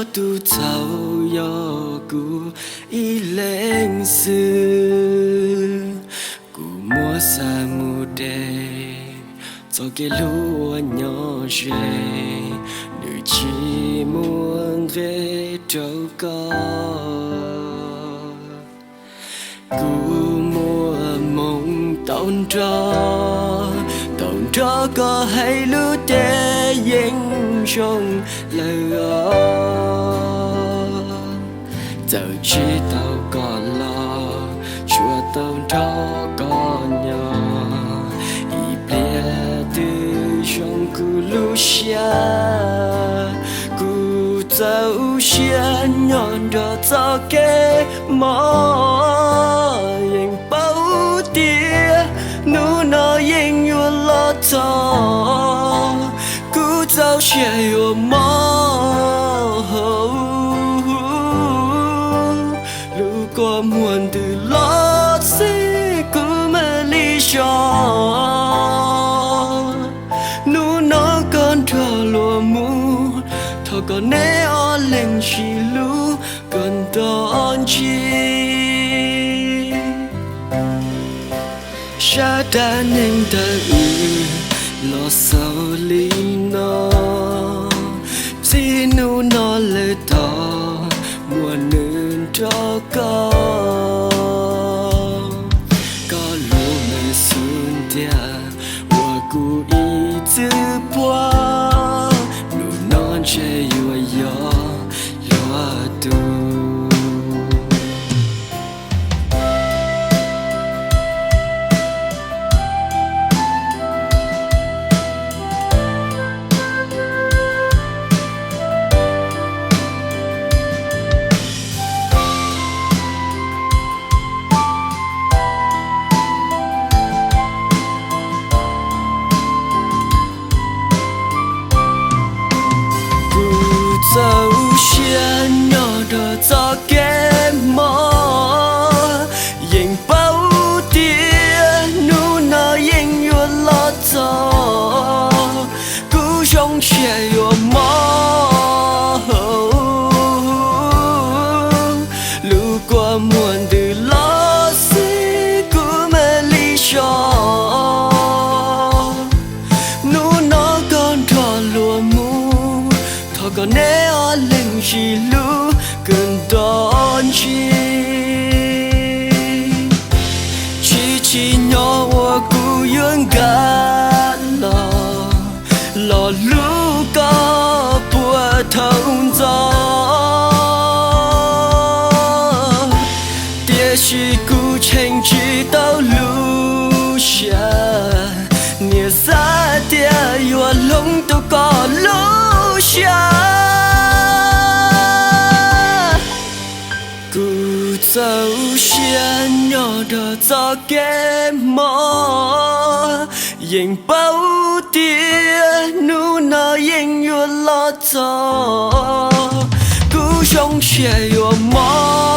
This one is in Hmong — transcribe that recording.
Tus txhaum yog kuv ib leeg xwb. Kuv muab xa mus de txoj kev hlub uas nyob ze, nws tsis muaj nqe rau koj. Kuv muaj hmoo tau nrog, tau nrog koj hais lus ces yeej zoo lawm os. Txawm tsis tau koj los, tsuas tau nrog koj nyob, ib pliag twb zoo kuv lub siab. Kuv txaus siab nyob nrog txoj kev mob, yeej paub tias hnub no yeej yuav los txog. Kuv txaus siab yuav mob hauv lub kua muag ntws los xwb kuv mam li so. Hnub no koj nrog luag mus, thov kom neb ob leeg sib hlub kom nto ntsig. Sab dab neeg ntawm wb los xaus li no, txij hnub no lawm tod muaj nws nrog koj. Koj lub me xub ntiag uas kuv ib txwm puag, hnub no ntshe yuav yog luag tus. Kuv txaus siab nyob nrog txoj kev mob, yeej paub tias hnub no yeej yuav los txog. Kuv zoo siab yuav mob hauv lub kua muag ntws los xwb kuv mam li so. Hnub no koj nrog luag mus, thov kom neb ob leeg sib hlub kom nto ntsig. Tsis tsim nyog uas kuv yuav nkag los, los hlub koj puag thaum ntxov. Tiam sis kuv cheem tsis tau lub siab, niaj xav tias yuav hloov tau koj lub siab. Kuv txaus siab nyob nrog txoj kev mob, yeej paub tias hnub no yeej yuav los txog. Kuv zoo siab yuav mob